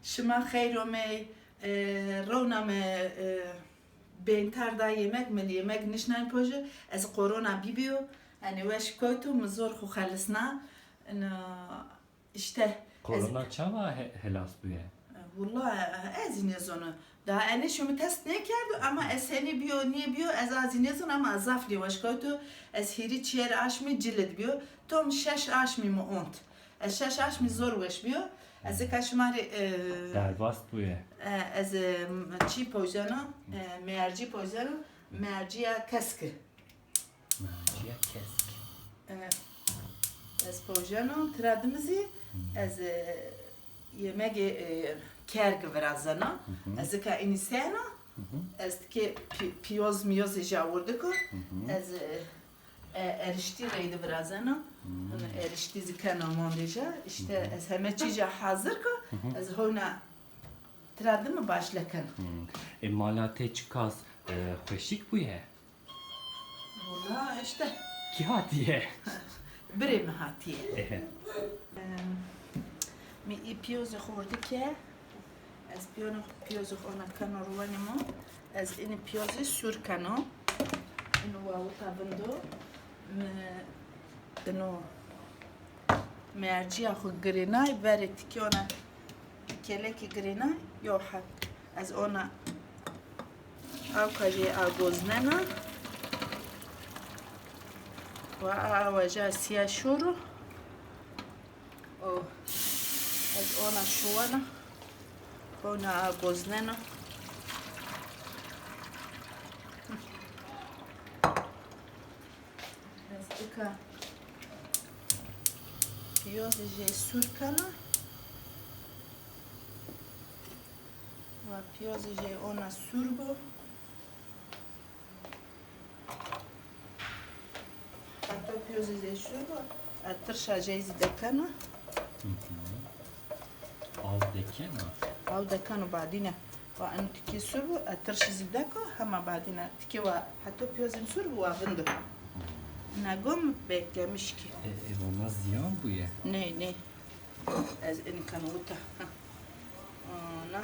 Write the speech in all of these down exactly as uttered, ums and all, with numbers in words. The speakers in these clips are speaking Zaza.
Şima xeyr omey, e, rewna mi, e, bêntar da yemek, mi yemek nişnay poji, ez korona bîbîyo, yanî weş kewto, mi zor xwu xelisna. Ina, îşte, ez Korona çawa he-, helas bûye? Wullah, ez zî nêzonu. Daha enê şo mi test nêkerdo, ama ez henî bîyo, nêbîyo, ez a zî nêzon, ama ez zaf nêweş kewto. Ez hîrî çiyêr aşmî cilid bîyo. Tom şeş aşmî mi ont. Ez şeş aşmî zor weş bîyo. Ez nika şima rê, e, Derbas bûye. E, ez, e, çî pojeno, e, meercî pojeno, meercîya keski. Naciye Kesk. E, ez pojeno, tira dimi zî, ez, e, yemegê, e, kerg virazena. Hı hı. Ez ika înî sena, Hı hı. ez tikê pi-, piyoz miyoz ja wurdiko. Hı hı. Ez, e, e, eriştî reyde virazena. Hı. Eriştî zî kena mondê ja. Îşte Hı hı. ez heme çî ja hazir ko, Hı hı. ez hewna tira dimi başle kena. Hı. E, mala te çiqas, e, xweşik bûye? Wala îşte. Kî hatiye? Birê mi hatiye. Ehe. Em, mi î piyozê xordi ke, ez piyonê, piyozê xo ona keno ruwenê mo. Ez înî piyozî sûr keno. Îno wa wita vindo. Mi îno mercîya xo girênay, verê tikê ona kelekî girênay, yo heb. Ez ona awka jê agoznena. Wa a, awa ja sîya şoro. O, ez ona şuwena. Ona agoznena. Ez tika piyozê jê sûr kena. Wa piyozê jê ona sûr bo. Heta piyozê jê sûr bo. Ez tirşa jê zî dekena. Hı hı. Aw dekena? Aw dekeno badîne. Wa eno tikê sûr bo, ez tirşî zî deko, hema badîna tikê wa heto piyozê mi sûr bo, wa vindo. Ina gom beklemiş ki. E, e, vana ziyan bûye? Ney, ney. Ez ini kano wita. Ha. Ana.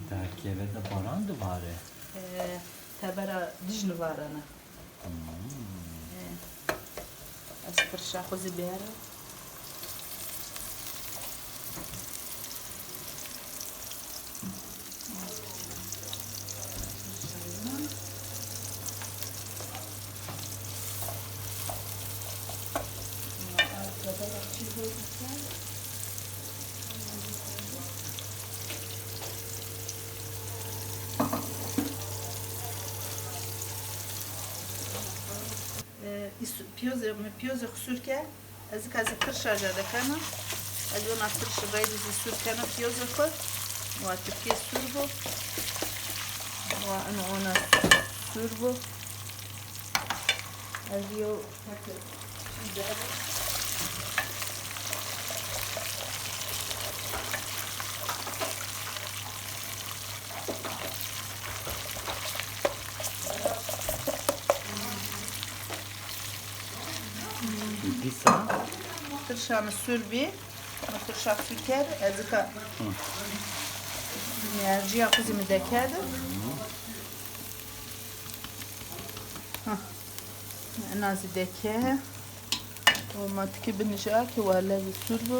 Derkeve de baran de vare. E, tebera dijni varana. Hmm. E, ez tirşa xo zî bêra. E, îs-, piyozê, mi piyozê xo sûr ke, ez ika zî tirşa ca dekena. Ez ona tirşi reyde zî sûr kena piyozê xo. Wa tikê sûr bo. Wa ino ona sûr bo. Ez yo Dîsa? Tirşa mi sûr bî. Mi tirşa sûr kerd, ez ika Hı. mercîya xo zî mi dekerde. Hı. Ina zî deke. O ma tikê binî ja ke wa lezî sûr bo.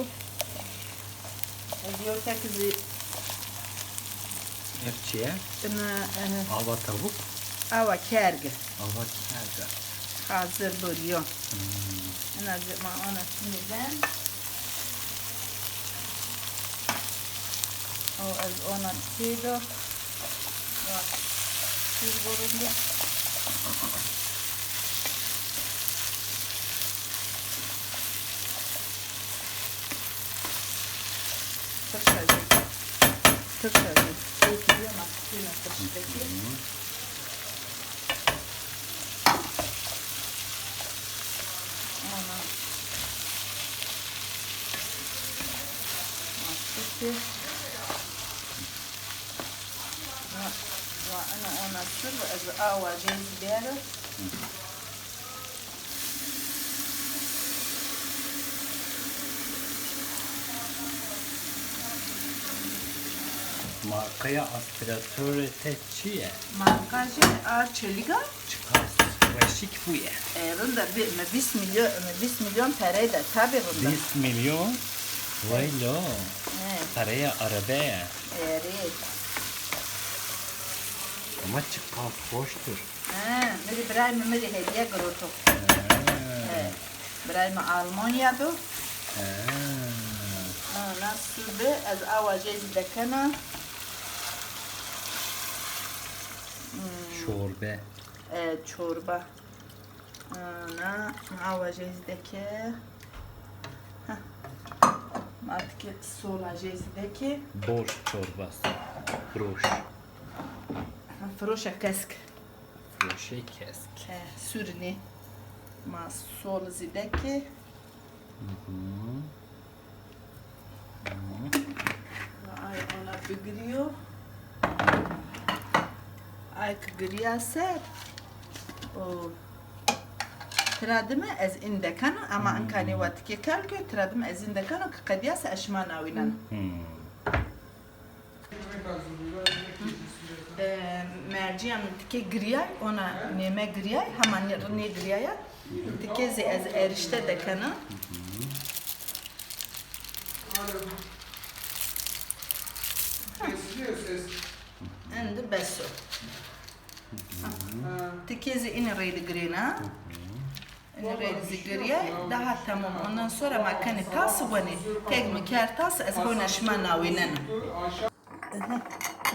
Ez yew tek zî Ev çi ye? Ina, e, Ava tavuk? Awa kerge. Ava kerge. Hazir bo yo. Hmm. Ina zî ma ona çinê ben. O ez ona têdo. Wa sûr bo rind. Tirşa zî. Tirşa zî. Tirşa zî. Tirşa zî. Ana. Astı ki. Va, va, ina ona sûr, ez awa cêz bêro. Markaya aspiratorê te çi ye? Marka jî a Çelîg a. Çiqas weşik bûye. E, rind e, bi- mi vîst milyon, mi vîst milyon perey de, tabî rind e. Vîst milyon? Weylo. E, Pereye arebe ye. erê. Ama çiqas hoştir. He, mi rê birayê mi mi rê hediye giroto. He, birayê mi Almanya do. Ana sûr bi, ez awa jê zî dekena. Çorbe. E, çorba. Ana, awa jê zî deke. Heh. Ma tikê sola jê zî deke. Borş çorbası. Broş. Firoşe kesk. Firoşe kesk. E, sûrî nê. Ma sol zî deke. Ay ona bigiriyo. Ay ki giriya ser. O. Tira dime ez in dekeno, ama inkanê wa tikê kel ki, tira dime ez in dekeno ki qediyase ez şima nawînen. E, merciya mi tikê giriyay, ona nême giriyay, hema nê, nê giriyaya. Tikê zî ez erişte dekena. Indi bes o. Tikê zî ini reyli girêna. Ini reyli zî giriyay, daha tamam. Ondan sonra ma kenê tas wenê. Tek mi ker tas, ez hona şima nawînena.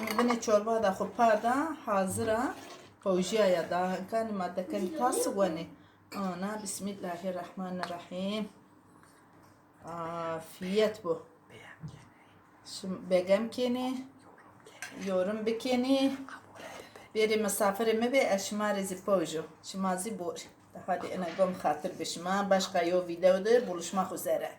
Mi binê çorba da xo parda, hazir a. Powjiyaya da, kanî ma dekenî tas wenê. Ana, Bismillahirrahmanirrahim. Afiyet bo. Şim begem kenê. Yorum bikenî. Bêrê misafirê mi bê, ez şima rê zî powjo. Şima zî borî. De hadi ena gom xatir bi şima. Başka yo video de buluşmak üzere.